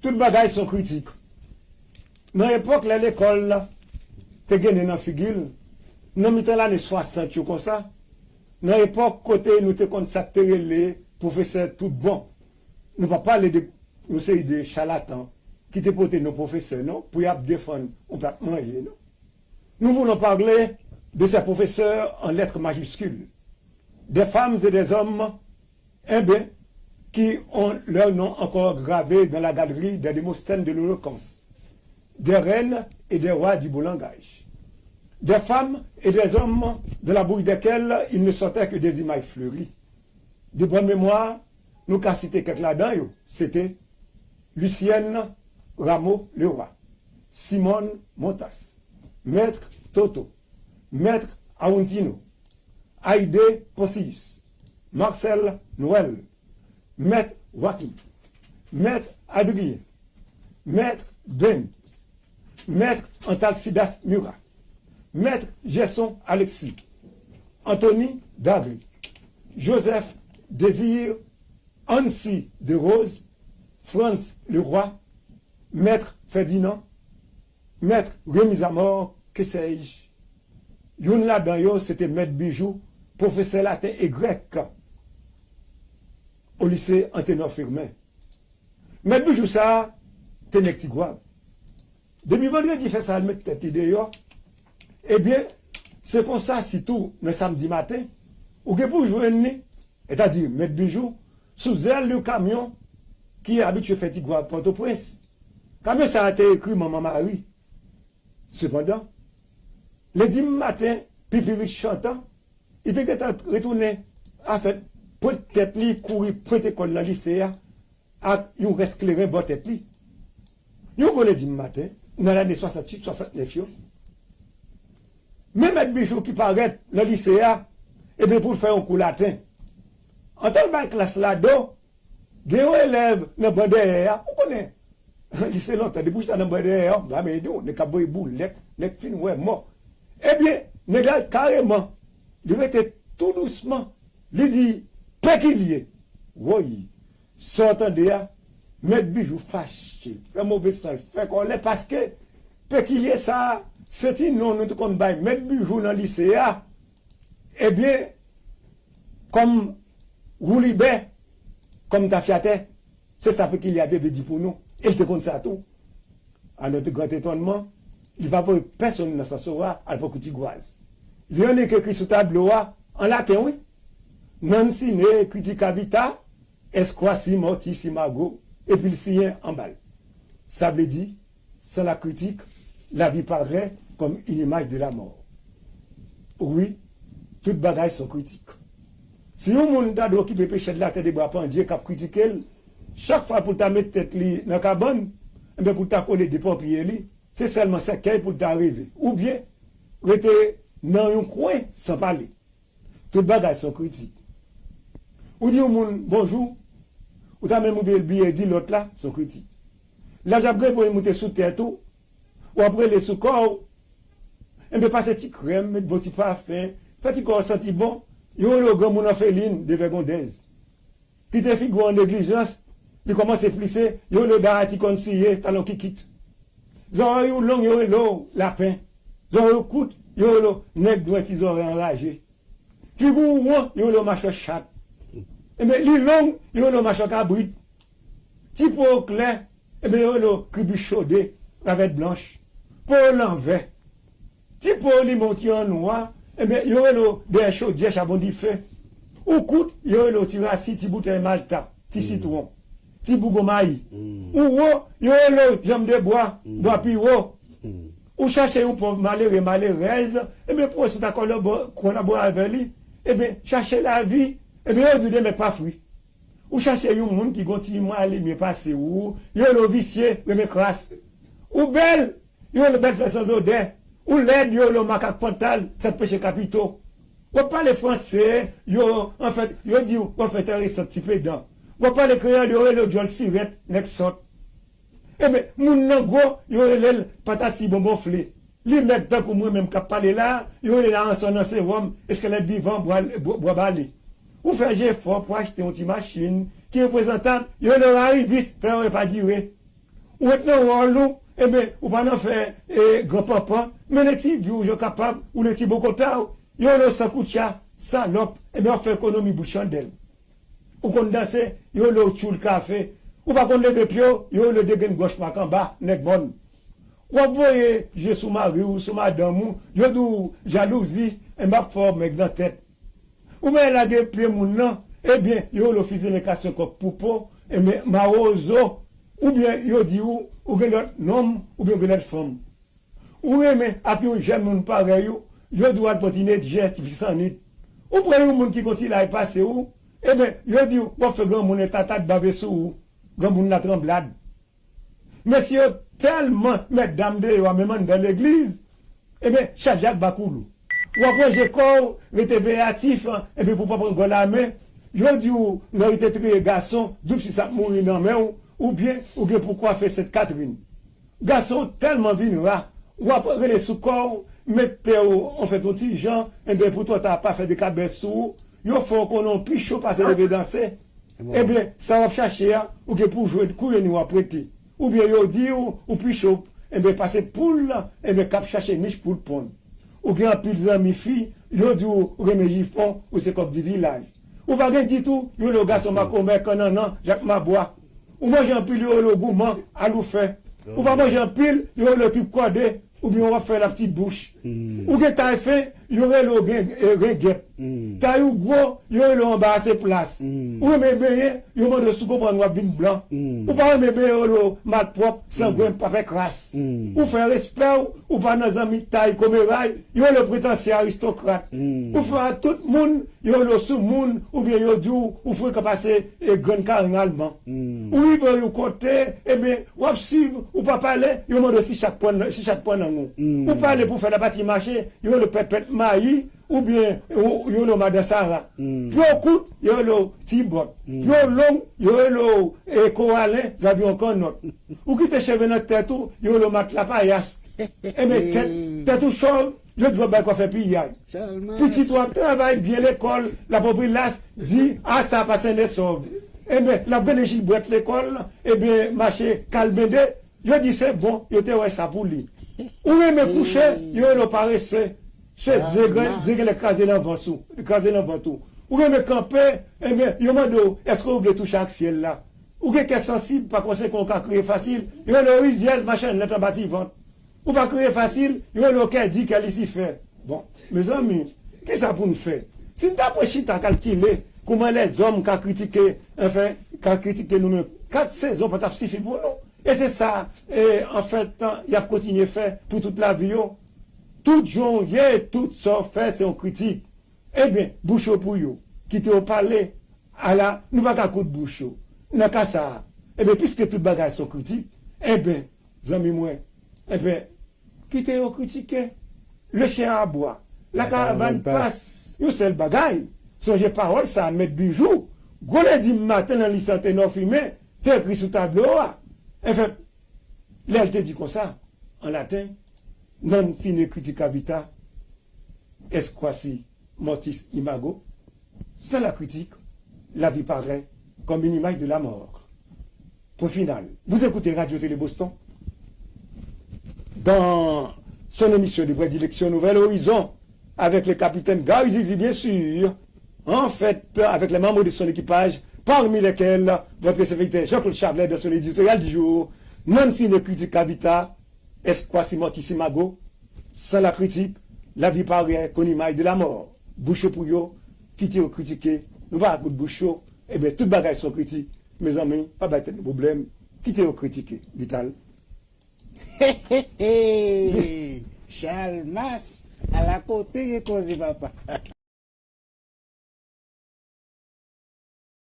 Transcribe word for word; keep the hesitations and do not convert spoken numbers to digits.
Tout bagay se yon kritik. Nan epòk lè lekòl te gen nen nan figi l, nan mitan lane swasant yo konsa, nan epòk kote nou te konn sa k te rele pwofesè tout bon, nou pa pale de yon seri de chalatan ki te pote non pwofesè non pou y ap defann yon plat manje non. Nous voulons parler de ces professeurs en lettres majuscules, des femmes et des hommes, eh bien, qui ont leur nom encore gravé dans la galerie des Démosthènes de l'éloquence, des reines et des rois du beau langage, des femmes et des hommes de la bouche desquels il ne sortait que des images fleuries. De bonne mémoire, nou ka site kèk ladan yo, se te Lucienne Rameau Leroy, Simone Montas, Mèt Toto, Mèt Aountino, Aïdé Ponsius, Marcel Noël, Mèt Joaquim, Mèt Adrien, Mèt Ben, Mèt Antalcidas Murat, Mèt Gerson Alexis, Anthony Dagré, Joseph Désir, Ancy Desroses, Frantz Leroy, Mèt Ferdinand, Mèt Rémy Zamor, que sais-je. Youn ladan yo se te Mèt Bijou, pwofesè laten e grèk o lise Anténor Firmin. Mèt Bijou sa a te nèg Tigwav. Depi vandredi fè sa l met tèt li deyò, ebyen, se konsa sitou nan samdi maten, ou gen pou jwenn li, sètadi Mèt Bijou, sou zèl yon kamyon ki abitye fè Tigwav Pòtoprens. Kamyon sa a te ekri Manman Mari. Sepandan, lendi maten, pipirit chantan, li te gentan retounen afè pwent tèt li, kouri pwente kò l nan lise a ak yon rès kleren bò tèt li. Yon gwo lendi maten, nan lane swasanntuit, swasantnèf yo, men Mèt Bijou ki parèt nan lise a, ebyen pou l fè yon kou laten. Antan l bay klas la do, gen yon elèv nan ban dèyè a, ou konnen, lise lontan, depi w chita nan ban dèyè a, m pa menm di w, nèg k ap voye boulèt, nèg fin wè mò. Ebyen, nèg la kareman, li rete tou dousman, li di, Pekilye! Woy! Sa w tande a, Mèt Bijou fache, fè move san l, fè kòlè, paske Pekilye sa a, se ti non nou te konn bay Mèt Bijou nan lise a. Ebyen, kòm woulibè, kòm tafyatè, se sa Pekilye a te vle di pou nou. E l te konn sa tou. A notre grand étonnement, li pa voye pèsonn nan Sansora al pran kou Tigwaz. Li annik ekri sou tablo a, an laten wi, Non sine critica vita, est quasi mortis imago, epi l siyen anba l. Sa vle di, sans la critique, la vie paraît comme une image de la mort. Wi, tout bagay se yon kritik. Si yon moun ta dwe okipe pechèd latè de bwa pandye k ap kritike l, chak fwa pou l ta met tèt li nan kabann, enben pou l ta kole de pòpye li, se sèlman sèkèy pou l ta reve, oubyen rete nan yon kwen san pale. Tout bagay se yon kritik. Ou di yon moun bonjou, ou ta menm rive bliye di lòt la, se yon kritik. Laj ap grepe w, moute sou tèt ou, w ap rele sou kò w. Enben pase ti krèm, met bon ti pafen, fè ti kò w santi bon, yo rele w granmoun òfelin, devègondèz. Kite figi w an neglijans, li kòmanse plise, yo rele w dara ti kòn siye, talon kikit. Zòrèy ou long, yo rele w lapen. Zòrèy ou kout, yo rele w nèg dwèt ti zòrèy anraje. Figi w won, yo rele w machwè chat. Enben, li long, yo rele w machwè kabrit. Ti po w klè, enben, yo rele w kribich chode, ravèt blanch. Po w lanvè. Ti po w limen w ti an nwa, enben, yo rele w dèyè chodyè chabon dife. Ou kout, yo rele w ti rasi, ti boutèy malta, ti sitwon, ti bougon mayi. Ou wo, yo rele w janm de bwa, bwa pi wo. Ou chache yon pòv malere, malerèz, enben, pwofesè ta kolabo-, kolabore avè li, enben, chache lavi, enben, yo di w de mèt pa fri. Ou chache yon moun ki gon ti mwa limyè pase ou, yo rele w visye, renmen kras. Ou bèl, yo rele w bèl flè san zodè. Ou lèd, yo rele w makak pantal, sèt peche kapito. W ap pale franse, yo, anfèt, yo di w w ap fè enteresan ti pedan. W ap pale kreyòl, yo rele w djòl sirèt, nèg sòt. Enben, moun nan gwo, yo rele l patati bonbonfle. Li mèg tankou mwen menm k ap pale la a, yo rele l aransò nan sewòm, eskèlèt vivan, bwa, bwa, bwa bale. Ou fè jefò pou achte yon ti machin ki reprezantab, yo rele w arivis, fè yon repa dire. Ou ret nan wòl ou, enben, ou pa nan fè e, gran panpan, mennen ti vi w jan w kapab, ou nan ti bokota w, yo rele w sankoutya, salòp, enben, w ap fè ekonomi bout chandèl. Ou konn danse, yo rele w tchoul kafe. Ou pa konn leve pye w, yo rele w degrenn gwòch makanba, nèg mòn. W ap voye je sou mari w, sou madanm ou, yo di w jalouzi, enben, ap fè w mèg nan tèt. Oubyen lage pye moun nan, ebyen, yo rele w fizilen kasyon kòk pou po, enben, mawozo, oubyen yo di w, ou gen lòt nonm, oubyen ou gen lòt fanm. Ou renmen ak yon jèn moun parèy ou, yo di w al pran ti nedjè, ti pisannit. Ou pran yon moun ki gon ti lay pase ou, enben, yo di w, w ap fè granmoun entata t bave sou ou, granmoun latranblad. Mesye yo tèlman mèt dam deyò a, menm anndan legliz, enben, chak jak bakoulou. W ap ranje kò w, rete veyatif, enben pou w pa pran gòl a men, yo di w nan rete triye gason, doub si sa ap mouri nan men w, oubyen ou gen pou kwafe Sent Katrin. Gason tèlman vin ra, w ap rele sou kò w, mete w anfèt yon ti jan, enben pou twò ta pa fè dekabès sou ou, yo fè w konnen w pi cho pase leve danse. Ebyen, sa w ap chache a, ou gen pou jwe kouri ni w ap rete. Oubyen yo di w, ou pi cho, enben pase poul, enben k ap chache nich pou l ponn. Ou gen anpil zanmi fi, yo di w ou renmen jifon, ou se kòk di vilaj. Ou pa gen ditou, yo rele w gason makomè, kannannan, jakmabwa. Ou manje anpil, yo rele w gouman, aloufè. Ou pa manje anpil, yo rele w trip kòde, oubyen w ap fè la ptit bouch. Ou gen tay fen, yo rele w gen, e, rengèp. Tay ou gwo, yo rele w anbarase plas. Ou renmen benyen, yo mande w si w konprann w ap vin blan. Ou pa renmen benyen, yo rele w malpwòp, sangwen, pa fè kras. Ou fè respè w, ou pa nan zanmi tay komeray, yo rele w pretansyè aristokrat. Ou fè a tout moun, yo rele w soumoun, oubyen yo di w ou frekan pase e grenn karenn alman. Ou rive yon kote, ebyen, w ap swiv, ou pa pale, yo mande w si chat pran, si chat pran lang ou. Ou pale pou fè lapati mache, yo rele w pèpèt mayi, oubyen yo, yo rele w madan Sara. Pye w kout, yo rele w ti bòt. Pye w long, yo rele w, e, kowalen, zavyon kannòt. Ou kite cheve nan tèt ou, yo rele w matla payas. Ebyen, tèt, tèt ou chòv, yo di w ap bay kwafè piyay. Pitit ou ap travay byen lekòl, l ap anpil las, di, a sa pa sendesòv. Ebyen, l ap gade jilbrèt lekòl, ebyen, mache kalbende, yo di se bon, yo te wè sa pou li. Ou renmen kouche, yo rele w parese. Se ze gen, ze genlè kraze nan vans ou, kraze nan vant ou. Ou renmen kanpe, ebyen, yo mande w, èske w vle touche ak syèl la? Ou gen kè sansib, pa konsekan w ka kriye fasil, yo rele w rizyèz, machann lèt anba ti vant. Ou pa kriye fasil, yo rele w kè di, kè Lisifè. Bon, mezanmi, kisa pou n fè? Si n ta pran chita kalkile kòman lèzòm ka kritike, anfen, ka kritike nou menm, kat sezon pa t ap sifi pou nou. E se sa, e, anfèt, y ap kontinye fè pou tout lavi yo. Tout jan w ye, tout sa w fè, se yon kritik. Ebyen, bouch yo pou yo. Kite yo pale. Ala, nou pa ka koud bouch yo. Nan ka sa a, ebyen, piske tout bagay se yon kritik, ebyen, zanmi mwen, ebyen, kite yo kritike. Le chien aboie, la caravane passe. Yon sèl bagay, sonje pawòl sa a, Mèt Bijou, gwo lendi maten nan li sante nò fimen, te ekri sou tablo a. Anfèt, lè l te di konsa, an laten, non sine critica vita, est quasi mortis imago, sans la critique, la vie paraît comme une image de la mort. Point final. Vous écoutez Radio Télé Boston dans son émission de prédilection Nouvel Horizon avec le capitaine Gary Zizi, bien sûr, en fait, avec les membres de son équipage, parmi lesquels votre serviteur Jean-Claude Charlet dans son éditorial du jour, non sine critica vita, est quasi mortis imago, sans la critique, la vie paraît comme une image de la mort. Bouch yo pou yo, kite yo kritike, nou pa koud bouch yo, ebyen, tout bagay se yon kritik. Mezanmi, pa bay tèt nou pwoblèm, kite yo kritike. Vital. Hey, hey, hey. Chalmas, ala kote gen koze papa.